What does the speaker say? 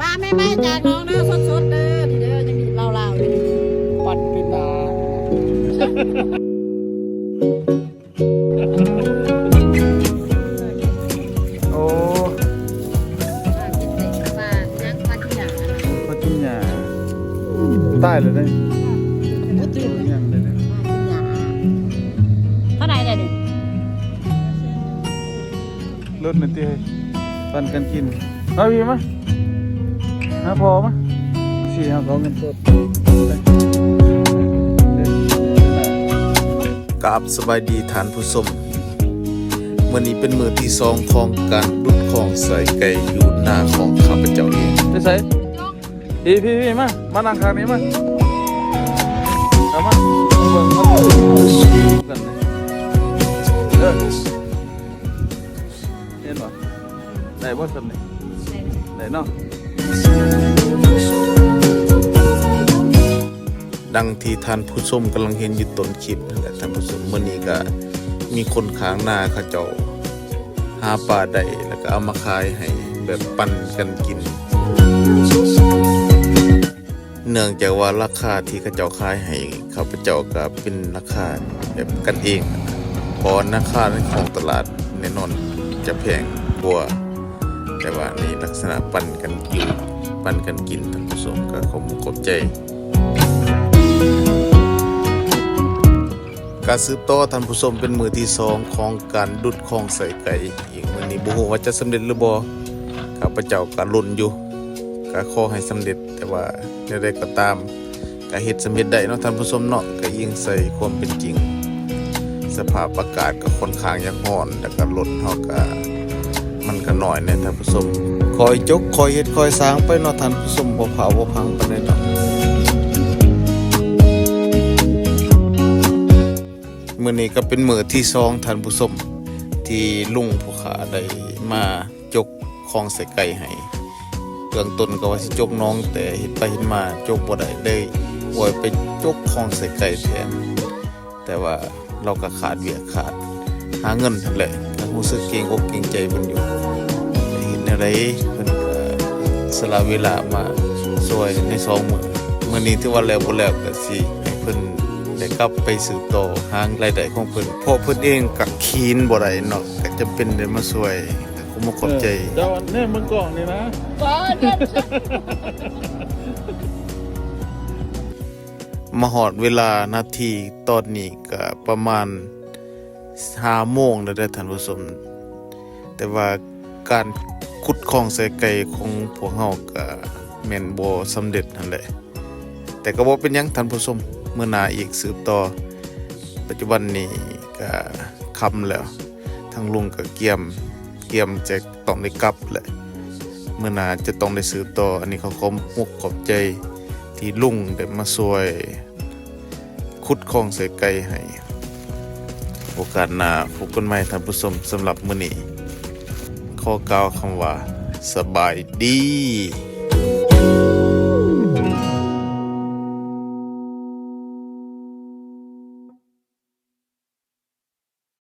ປາໃໝ່ໆຈາກໜອງເດີ ສົດໆເດີ ນີ້ເດີ ຍັງມີລາວໆຢູ່ນີ້ ປັດເປັນໜາ. ໂອ້ ປາກິນເຕັກ ປາຫຍັງ ປາກິນຫຍ້າ ປາກິນຫຍ້າ ຕາຍແລ້ວເດ້ ບໍ່ຖືກຫຍັງເລີຍເດ້ ປາກິນຫຍ້າ. ເທົ່າໃດແລ້ວນີ້? ລົດນີ້ຕິ ເຮີ້ຍ ປັນກັນກິນ ມາພີ່ມາ ຫາພໍ່ມາ ຊິເຮົາກໍເອົາເງິນສົດ. ກາບສະບາຍດີທ່ານຜູ້ຊົມ, ມື້ນີ້ເປັນມື້ທີສອງຂອງການດຸດຄອງໃສ່ໄກ່ຢູ່ນາຂອງຂ້າພະເຈົ້າເອງ. ໄປໃສ? ພີ່ ພີ່ ພີ່ ມາ ມານັ່ງຂ້າງນີ້ມາ ເອົາມາ ມາເບິ່ງ ມາເບິ່ງກັນ ເອີ ເຫັນບໍ່? ໄດ້ບໍ່ສ່ຳນີ້? ໄດ້ເນາະ. ດັ່ງທີ່ທ່ານຜູ້ຊົມກຳລັງເຫັນຢູ່ຕົ້ນຄລິບນັ້ນແຫຼະທ່ານຜູ້ຊົມ, ມື້ນີ້ກະມີຄົນຂ້າງນາເຂົາເຈົ້າຫາປາໄດ້ ແລ້ວກະເອົາມາຂາຍໃຫ້ແບບປັນກັນກິນ. ເນື່ອງຈາກວ່າລາຄາທີ່ເຂົາເຈົ້າຂາຍໃຫ້ຂ້າພະເຈົ້າກໍເປັນລາຄາແບບກັນເອງ, ເພາະວ່າລາຄາໃນຂອງຕະຫຼາດແນ່ນອນຈະແພງກວ່າ, ແຕ່ວ່າໃນລັກສະນະປັນກັນຢູ່ ປັນກັນກິນ, ທ່ານຜູ້ຊົມກໍຂໍຂອບໃຈ. ກະສືບຕໍ່ທ່ານຜູ້ຊົມ ເປັນມື້ທີສອງຂອງການດຸດຄອງໃສ່ໄກ່ອີກ. ມື້ນີ້ບໍ່ຮູ້ວ່າຈະສຳເລັດຫຼືບໍ່, ຂ້າພະເຈົ້າກະລຸ້ນຢູ່, ກະຂໍໃຫ້ສຳເລັດ, ແຕ່ວ່າແນວໃດກໍຕາມ ກະເຮັດສຳເລັດໄດ້ເນາະທ່ານຜູ້ຊົມເນາະ, ກະອີງໃສ່ຄວາມເປັນຈິງ. ສະພາບອາກາດກໍຄ່ອນຂ້າງຈະຮ້ອນ, ແລ້ວກໍລົດເຮົາກໍ ມັນກໍໜ້ອຍແດ່ທ່ານຜູ້ຊົມ. ຄ່ອຍຈົກ ຄ່ອຍເຮັດ ຄ່ອຍສ້າງໄປເນາະທ່ານຜູ້ຊົມ, ບໍ່ພາວບໍ່ພັງປານໃດດອກ. ມື້ນີ້ກໍເປັນມື້ທີສອງທ່ານຜູ້ຊົມ ທີ່ລຸງຜູ້ຂ້າໄດ້ມາຈົກຄອງໃສ່ໄກ່ໃຫ້. ເບື້ອງຕົ້ນກໍວ່າຊິຈົກໜອງ, ແຕ່ເຮັດໄປເຮັດມາຈົກບໍ່ໄດ້, ເລີຍປ່ອຍໄປຈົກຄອງໃສ່ໄກ່ແທນ. ແຕ່ວ່າລາວກໍຂາດວຽກຂາດຫາເງິນຫັ້ນແຫຼະ, ກໍຮູ້ສຶກເກງອົກເກງໃຈເພິ່ນຢູ່. ເຮັດແນວໃດເພິ່ນກໍສະຫຼະເວລາມາຊ່ວຍໃນສອງມື້. ມື້ນີ້ຖືວ່າແລ້ວບໍ່ແລ້ວກໍຊິໃຫ້ເພິ່ນໄດ້ກັບໄປສືບຕໍ່ຫາລາຍໄດ້ຂອງເພິ່ນ, ເພາະເພິ່ນເອງກໍຂີນບໍ່ໄດ້ເນາະ, ກໍຈຳເປັນໄດ້ມາຊ່ວຍ. ຂໍຂອບໃຈ. ເອີ ເຈົ້າແນມເບິ່ງກ້ອງນີ້ນະ. ມາຮອດເວລານາທີຕອນນີ້ກະປະມານຫ້າໂມງແລ້ວເດີທ່ານຜູ້ຊົມ, ແຕ່ວ່າການຂຸດຄອງໃສ່ໄກ່ຂອງພວກເຮົາກະແມ່ນບໍ່ສຳເລັດຫັ້ນແຫຼະ. ແຕ່ກໍບໍ່ເປັນຫຍັງທ່ານຜູ້ຊົມ, ມື້ໜ້າອີກສືບຕໍ່. ປັດຈຸບັນນີ້ກະຄ່ຳແລ້ວ, ທາງລຸງກະກຽມ ກຽມຈະຕ້ອງໄດ້ກັບແຫຼະ, ມື້ໜ້າຈະຕ້ອງໄດ້ສືບຕໍ່. ອັນນີ້ກໍຂໍຂອບອົກຂອບໃຈທີ່ລຸງໄດ້ມາຊ່ວຍຂຸດຄອງໃສ່ໄກ່ໃຫ້. ໂອກາດໜ້າພົບກັນໃໝ່ທ່ານຜູ້ຊົມ, ສຳລັບມື້ນີ້ຂໍກ່າວຄຳວ່າ ສະບາຍດີ.